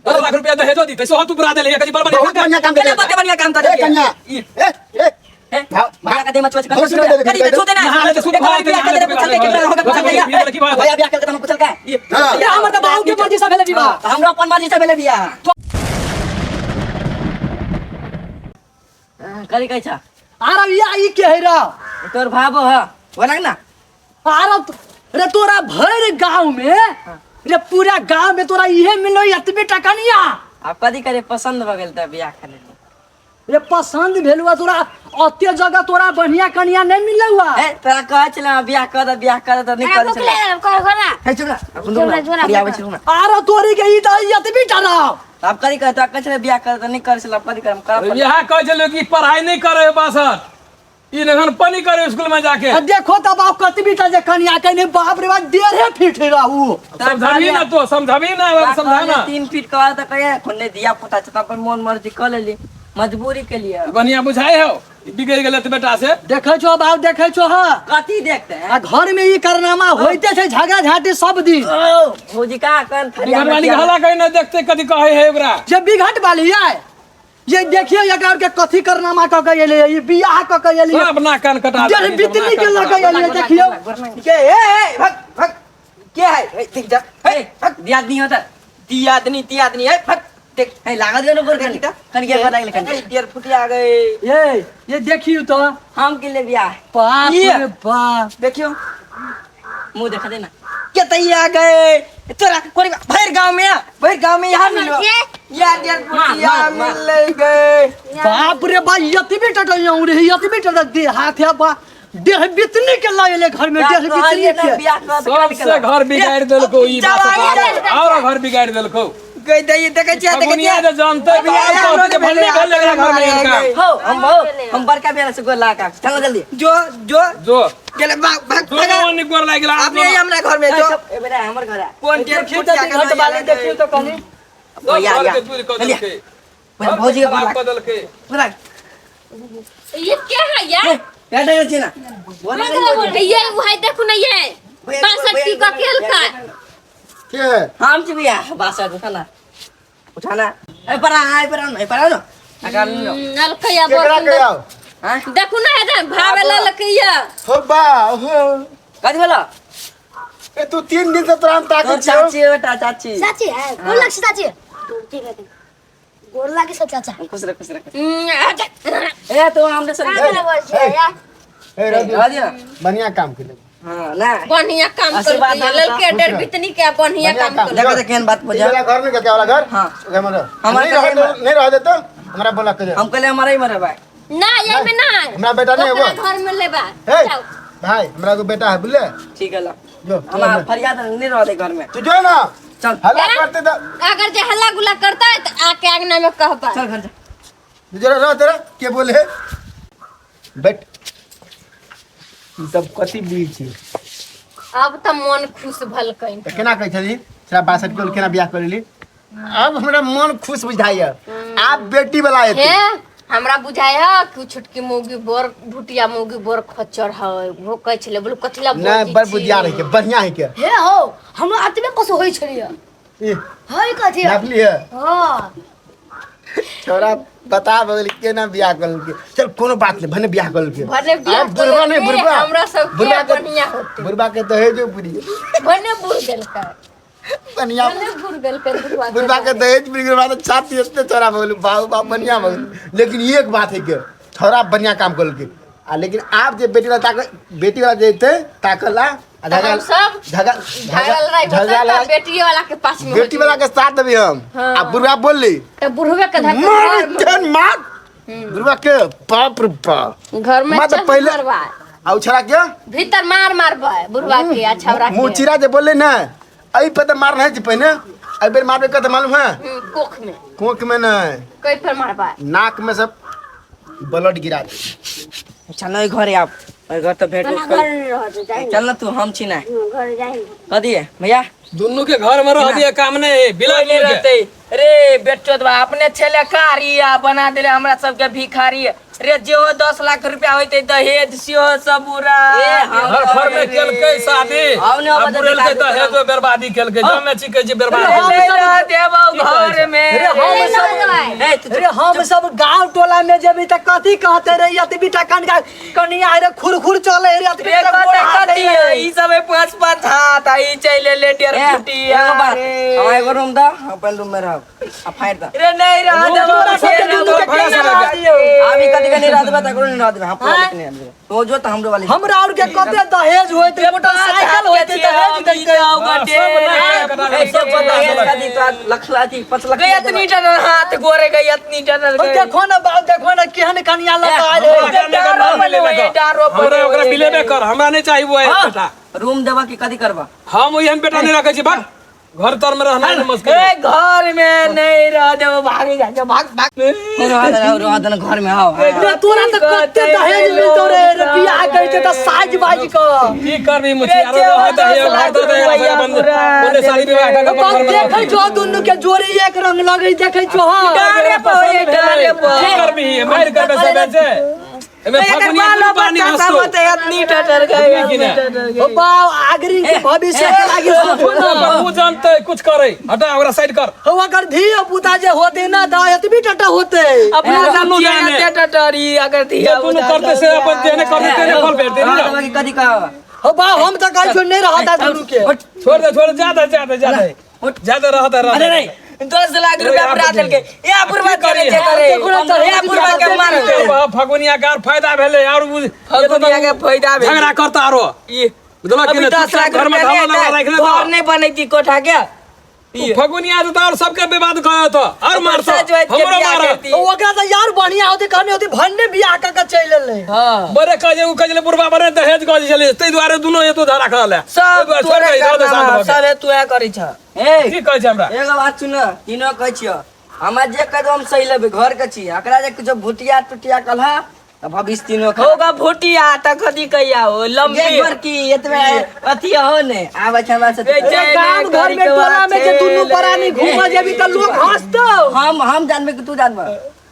10 लाख रुपया दहेजो दीते सोहो तू बुरा देले कजी बड़ बढ़िया बहुत बढ़िया काम केना बते बढ़िया काम कर ए कन्या ए ए ए भाव भैया का दे मत बहुत सुंदर दे दे, करी छू देना यहाँ ले तो एक बार सुन, बियाह कर दे पूछल के कितना होगा पूछल के भैया बियाह कर के हम पूछल का हाँ। ये हमर त बाबू के मर्जी से भेलै विवाह। हमरा अपन मर्जी से भेलै बियाह। करी कहै छ? आरे या ई के है रा? तोर भाबो ह बोला ना। आरे रे तोरा भर गांव में रे पूरा गांव में तोरा इहे मिलो एतबे टका निया। आब कथी करे, पसंद भ गेल त बियाह कर लेली। रे पसंद भेलुआ तोरा अते जगह तोरा बढ़िया कनिया नहीं मिलुआ। ए तोरा कहै छले बियाह कर दे, बियाह कर दे, त नहीं करै छले। कर हे चुप ना, अपन दुनू जोड़ा, जोड़ा, फरियाबै छलहुँ ना। आरे तोरी के ई त एतबे टका। आब कथी करे, तोरा कहै छले बियाह कर दे, त नहीं करै छले, आब कथी करम, करऽ पड़ल। यहाँ कहै छलै कि पढ़ाई नहीं करे बासर, ई नखन पनी करे स्कूल में जाके। आ देखो त बाप कतबी टा जे कनिया के नहीं, बाप रे बाप 1.5 फीट रहू। समझाबी ना तो, समझाबी ना, तोरा समझा ना। कहलियै 3 फीट कह त कहिए खुन्ने दिया पुता छ, त अपन मोन मर्जी क लेली, मजबूरी के लिए। बढ़िया बुझाए हो बिगड़ गेलै त बेटा से। देखै छो बाप, देखै छो। हां कथी देखते हैं? आ घर में ई कारनामा होइते छै, झगड़ा झाटी सब दिन। ओ भौजी का कन फरिया बिगड़ वाली हला कहीं ना देखते कथी कहै है ओकरा। जे बिघट वाली है ये देखियो एकरा के कथी कारनामा क के एलै, ई बियाह क के एलै, सब नाक कान कटा डेढ़ बितनी के लग के एलै। देखियो के ए ए भग भग के है, ए देख जा, ए भग दियादनी होता, दियादनी दियादनी, ए भग देख ए लागत गेलो गोर कनी कनी के लागल कनी डेढ़ फुट आ गए। ए ये देखियो तो हम के लिए बियाह। बाप ये। रे बाप, देखियो मुंह देखा देना के तैया गए तोरा कोरी भर गांव में, भर गांव में यहाँ मिलो यार यार फुटिया मिल गए। बाप रे बा यति बेटा टटैया रे, यति बेटा दे हाथ है बा देह बितनी के लाएले घर में, देह बितनी के बियाह कर सबसे घर बिगाड़ देलको ई बात, और घर बिगाड़ देलको। गई दई देखै छियै, देखै फगुनिया छियै जे जानते बियाह कहते जे भन्ने घर ले घर में इनका। हो हम हो हम बड़का बियाह से गोर लगा चलो जल्दी जो जो जो गेले भाग भाग जो भाग मोन गोर लागि गेला। अपने ही हमरा घर में जो ए बेटा हमर घर है कोन डेढ़ देखियो त घट वाली, देखियो त कनी भैया घर या के दूर कऽ देलकै, भौजी के गोर खराब कऽ देलकै। गोर ये क्या है यार? ए डर छी ना बोल। ये वही देखो ना, ये 62 टीका खेल का के है? हम छी भैया बासठ उठाना उठाना ए पर आ, ए पर आ, ए पर आ ना अकाल लो। नलकैया केकरा बड़ के सुंदर। आओ? हां देखो ना है भावे ललकैया। हो बा हो कथि भेलो? ए तू 3 दिन से तोरा हम ताकै तोर छियौ। चाची है बेटा, चाची चाची है, गोर लाग चाची। ठीक है, गोर लागे सब चाचा। खुश रह, खुश रह। ए तो हमरे संग ए रवि, रह दियो। बढ़िया काम केले। हां ना बढ़िया काम आशीर्वाद कर दो ललके खुश डर रह। बितनी के बढ़िया बढ़िया काम काम। कर। देखो तो केहन बात ई बुझा। वाला घर नहीं क्या वाला घर? हाँ। ओकरा में रह। हमारा नहीं रह घर दो, नहीं रह देतो हमरा बोला के हम कहले हमारा ही मरे भाई ना ये में ना हमरा बेटा नहीं ओकरा है वो। घर में लेबा ए जाओ। भाई हमरा को बेटा है बुझले। ठीक है ला जो हम फरियाद नहीं रह दे घर में। तू जो ना चल। हल्ला करते तो अगर जे हल्ला गुल्ला करता है तो आके आंगना में कहबा। चल घर जा। तू जरा रह तेरा के बोले बैठ। ई सब कथी बीज छी? अब तो मन खुश भलकइन। त केना कहै छली तोरा 62 के केना बियाह कर लेली? अब हमरा मन खुश बुझाइया, आब बेटी वाला एते। हे हमरा बुझाय है कि छोटकी मौगी बर भुटिया मौगी बर खच्चर है, वो कहै छले बोलू कथिला नहीं बड़ बुधियार है के, बढ़िया है के। हे हो हमरा अतबे पसो होई छलिया। ई है कथी? नापली है। हां छोरा बता बदल केना बियाह कर लेलकै। चल कोनो बात नहीं, भने बियाह कर लेलकै। भने बियाह आब बुढ़बा कर नहीं, लेलकै, बुढ़बा। हमरा सबके बुढ़बा के बढ़िया होतै। बुढ़बा के दहेजो पुरी गेलै। भने बुढ़ गेलकै। बढ़िया। भने बुढ़ गेलकै बुढ़बा के। बुढ़बा के दहेज पुरी गेल, तऽ छाती एते छोरा भऽ गेलै, बाबू बाप बढ़िया भऽ गेलै। लेकिन एक बात है के छोरा बढ़िया काम कर लेलकै। आ लेकिन आब जे बेटी वाला ताक, बेटी वाला जेतै ताकला आ झगड़ा हम सब झगड़ा झगड़ा लड़ाई होतै झगड़ा तऽ लड़ाई बेटिए वाला के पास में बेटी वाला के साथ देबै हम। हाँ। आ बुढ़बा बोलली तऽ बुढ़वे के धक्का मार घर में- तेन मार बुढ़बा के, बाप रे बाप। घर में मार तऽ चल पहिले मारबा। आ उ छोरा के भीतर मार मारबै बुढ़वा के आ छौरा के। मुँह चिरा जे बोलले ना, एहि पे तऽ मार नहीं छै पहिने, एहि बेर मारबै कतऽ मालूम है? कोख में। कोख में नहीं, कै पर मारबै? नाक में सब ब्लड गिरा दे। चल ओहि घरे आब, ओहि घर तऽ भेंट घर रह जाई। चल ना तू, हम छी ना घर जाई। कह दिए भैया दुनू के घर में रह दिए काम नहीं बिला कोई नहीं दुनू के। रहते रे बेटो बा, अपने छेले कारी आ बना देले हमरा सबके भिखारी रे। जेहो 10 लाख रुपया होते दहेज सेहो सब उड़ा। ए, हम घर फर में केलकै शादी, हम ने आ बदल बुढ़ेलकै दिला दहेजो बर्बादी केलकै, जमे छी कहै छी बर्बादी। नहीं रह देबौ की कहै घर में। है ए, तू अरे हम सब गांव टोला में जेबी त कथी कहते रे एतबी टा कनका कनिया रे खुरखुर चले रे एतबी रे टा गोड़ हाथ कथी है। है ई सब पांच पांच हाथ आई चले ले डेढ़ ए, फुटिया एगो बात रे। हमरा एगो रूम दा हम अपन रूम में रहब आ फाड़ दा रे नहीं रह रूम देबो, तोरा सबके रे दुनू के रह केना देबो। रह दियौ? अभी कथी कनी रह देबे तकरो नहीं रह देबे हम पूरा लेके नहीं देबे तो जो त हमरो वाली हमरा और के कते दहेज होइत रे मोटरसाइकिल होइत दहेज दैते सब दहेज कदी तो लख लाठी 5 लाख गई इतनी डर हाथ गोरे गई इतनी डर और देखो ना बाप देखो ना केहन कनिया लगा आयल है। हमरा ओकरा मिलेबे कर हमरा नहीं चाहिए वो बेटा रूम देबा कि कथी करबा हम ओहन बेटा नहीं रखे छी भाग घर तर में रहना नहीं मुश्किल है। ए घर में नहीं रह देबो भाग जा जा, भाग भाग रह दे रह दे घर में आओ रे तोरा त कते दहेज मिलतो रे रे बियाह करते त साज बाज क की करबी मुझे आरो रह दे घर तर दे ऐसा बंद बोले सारी विवाह का बाप घर में देखै छो दुनू के जोड़ी एक रंग लगै देखै छो हां डारे पर होए, डारे पर। की करबी मार करबे सब से एमे एकर फगुनिया बाल दुनू पानी बच्चा सब हंसतो होते इतनी डर गए कि ना? ओ बाप आगरी के भविष्य के लागी सोचो ना बाबू जानते कुछ करे हटा ओकरा साइड कर हो अगर धिया पुता जे होते ना त एतबी टटा होते अपना दुनू सब जाने। जाने टटरी अगर जे दुनू करते से अपन जेने करते तेने फल भेटते रह नहीं देबा कि कथी कहबा हो बाप हम त कहै छो नहीं रहता दुनू के छोड़ दे छोड़ ज्यादा ज्यादा ज्यादा ज्यादा रहता रहता अरे नहीं 10 लाख रुपया पूरा देलके ए बुढ़वा करी? चले जे करे देखो ना, ए बुढ़वा के मार फगुनिया के आर फायदा भेलै और फगुनिया के फायदा भेलै। झगड़ा करता आरो ई बुझलक कि अभी नहीं? 10 लाख घर में रुपया धान लगा राखि नहीं ले घर नहीं बनैती कोठा के तो फगुनिया तो और सबके विवाद करत और मारत पैसा जोइत के हमरो बियाह मारत करती। ओ ओकरा त यार बढ़िया होते कहने होते भन्ने बियाह क के चलि एलै हां बड़े कहे उ कहे बुढ़वा बड़े दहेज कहे छलै ताहि दुआरे दुनू एतो धरा खा ले सब तोरे करना सब तू करै छ ए की कहै छै हमरा एगो बात सुन तीनो कहै छियो हमरा जे कह दो हम सही लेबै घर के छी एकरा जे कुछो भुटिया टुटिया कलहा त भविष्य तीनो खा होगा भुटिया त कथी कहिया हो लंबी ये घर की एतबे अथी हो ने आबै छै हमरा से ए, अरे गाम घर में टोला में जे दुनू प्राणी घूम जेबी त लोग हंसतो हम जानबे कि तू जानबे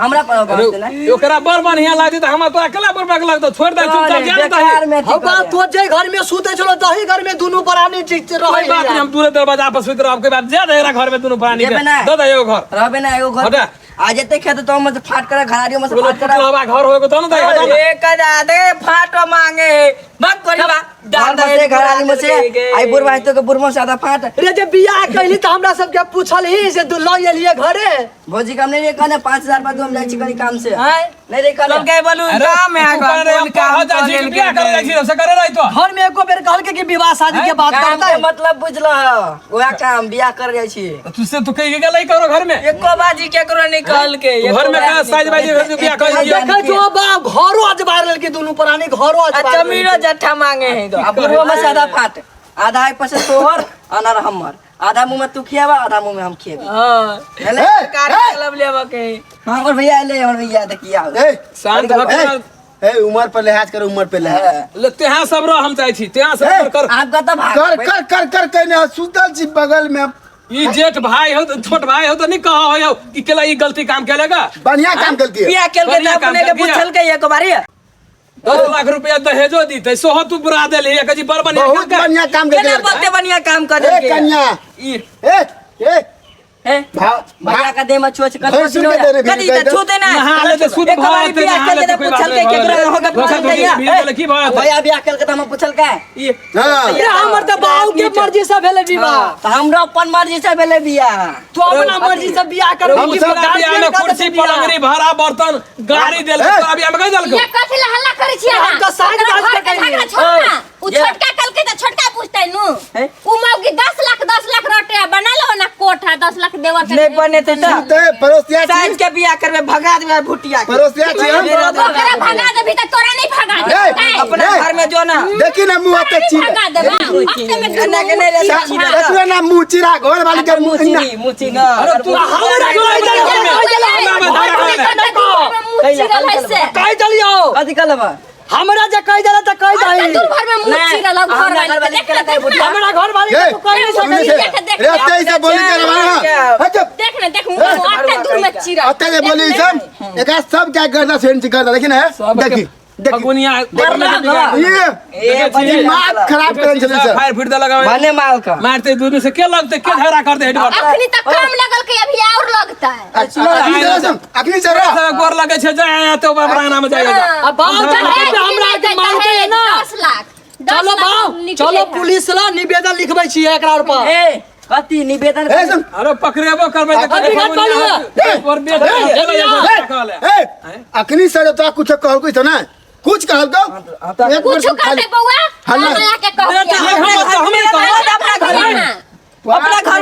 हमरा पर बात ना ओकरा बड़ बढ़िया लागतै तऽ हमरा तोरा केला बड़ लगतौ छोड़ दे चुपचाप जा बेकार दही में अथी हो बाप करे। तो जे घर में सुते छलो तही घर में दुनू प्राणी ठीक से कोई रहै बात नहीं हम दूरे दरवाजा पर सुति रहब कोई बात जा दे एकरा घर में दुनू प्राणी के जेबै ना। दे दे एगो घर रहबे ना एगो घर हटा। आ जते खेत तो हम से फाट कर घरारियो में से बोलो फाट कर टुटलवा घर होएगो तब ना दे हटा ना। एक दे फाटो मांगे है मत करी बा घर में से घरारी में से आई बुढ़वा है तो के बुढ़वा से आधा फाट रे जे बियाह कैली त हमरा सबके पूछल ही से दू लऽ एलियै घरे भौजी के हम नहीं रे कहने 5000 रुपया दो हम जाइ छी कनी काम से हैं नहीं रे कहने लोग के बोलू अरे, काम है तू कह रहे हम पढ़ा जाइ छी कि बियाह करे जाइ छी से करे रही तो घर में एको बेर कहलकै कि विवाह शादी के बात काम करतै के मतलब बुझल वएह काम बियाह कर जाइ छी तू से तू कहि गेलै करो घर में एको बाजी केकरो नहीं कहल के घर में का साइज बाजी बियाह कर दिया देखै छो बाप घरो अजबार लेलकै दुनू प्राणी घरो अजबार जमीनो जट्ठा मांगे है आ बुढ़वा में से आधा फाट आधा एक पासे तोहर अनार हमर आधा मुंह में तू खियाबा आधा मुंह में हम खिएबी हां भेलै? कार्यक्रम लेबे के हमर भैया एलै हमर भैया देखिया ए शांत भऽ के ए उमर पर लिहाज कर उमर पे लिहाज ले तेहा सब रह हम चाहै छी तेहा सब ए, कर आप कतऽ भाग कर कर कर कर कहने सुतल छी बगल में ई जेठ भाई हो त छोट भाई हो त नहीं कह हो कि केला ई गलती काम केलेगा बढ़िया काम करती है बियाह केल के बढ़िया त काम अपने के कर, बियाह। पूछल के एक बारी 10 लाख रुपया दहेजो दीते सोहो तू बुरा देली एक जी बड़ बढ़िया बहुत बढ़िया काम करती केना है बहुते बढ़िया काम कर ए देलके कन्या ई ए ए हे भाव भैया का देह में छुआ छै भैंसुर के देने भी कदी त छूते ना नहा ले त शुद्ध एक बारी भऽ जेतै, बियाह नहा केल ले के त त कोई बात पूछल के नहीं केकरो होगा पूछल के या भीड़ वाले की भऽ जेतै? भैया बियाह केलकै तऽ हम पूछल के ई हां रे हमर त बाऊ के मर्जी से भेलै विवाह तऽ हमरो अपन मर्जी से भेलै बियाह तू अपना मर्जी से बियाह कर हम सब तोरा बियाह में कुर्सी पलंगरी भाड़ा बर्तन गाड़ी देलकै ए! तोरा बियाह में कहि देलकै ये कथी ला हल्ला करै छी अहाँ हम तऽ साँझ ओकरा बात घर के के झगड़ा छोड़ ना उ ये। छोटका कल के त छोटका पूछतै नु हैं? उ मौगी 10 लाख 10 लाख रोटे बना लो ना कोठा 10 लाख देवर के नहीं बने ते त सुते पड़ोसिया छी साँझ के बियाह करबे भगा देबे भुटिया के पड़ोसिया छी हम ओकरा भगा देबी त तोरा नहीं भगा ए, देबी अपना ए, घर में जो ना देखी ना मुंह आते नहीं छी भगा देबा अपने में एना के नहीं ले देखो ना मुंह चिरा घर वाली के मुंह ना मुंह चिरा अरे तू हमरा हमरा कहि देलियौ, कहि देलकै मुंह चिरल है से कहि देलियौ कथी कहलबा हमरा जे कहि देला त कहि दही दूर भर में मुंह चिरल है घर हमरा वाली घरवाली देख के ना कहलकै देख ना हमरा घर वाली ए, के तू कहि नहीं सुने सकली से देख, देख, रे अते से बोली के रवा हट देख ना देख मुंह आटे दूर में चिरल अते से बोली सब एकरा सब क्या करदा सेन छी करदा देखी ना देखी देखी फगुनिया ये ए दिमाग खराब करन छले सर फायर फिट दे लगावे भने माल का मारते दुनू से के लगते के झगड़ा करते हेड अखनी तक काम लगल के अभी और लगते। होता है। अखनी चल अखनी चल सब गोर लगे छै जाय तो बाबरा अंगना में जाएगा। आ बाप दहेज हमरा की के नहीं मारते दहेज, ना। 10 लाख, 10 चलो लाख बाप, निकले चलो है। पुलिस ला निवेदन लिखबै छियै एकरा पर। ए, कथी निवेदन? ए सुन। अरे पकड़ेबो करबै तऽ अभी घाट पालू है। और बेच ए, अखनी सर तो कुछ कहलको तो ना, कुछ कहलको एक कुछ मिनट करते बउआ, हल्ला। हम आके कहू। हम अपना घर में, अपना घर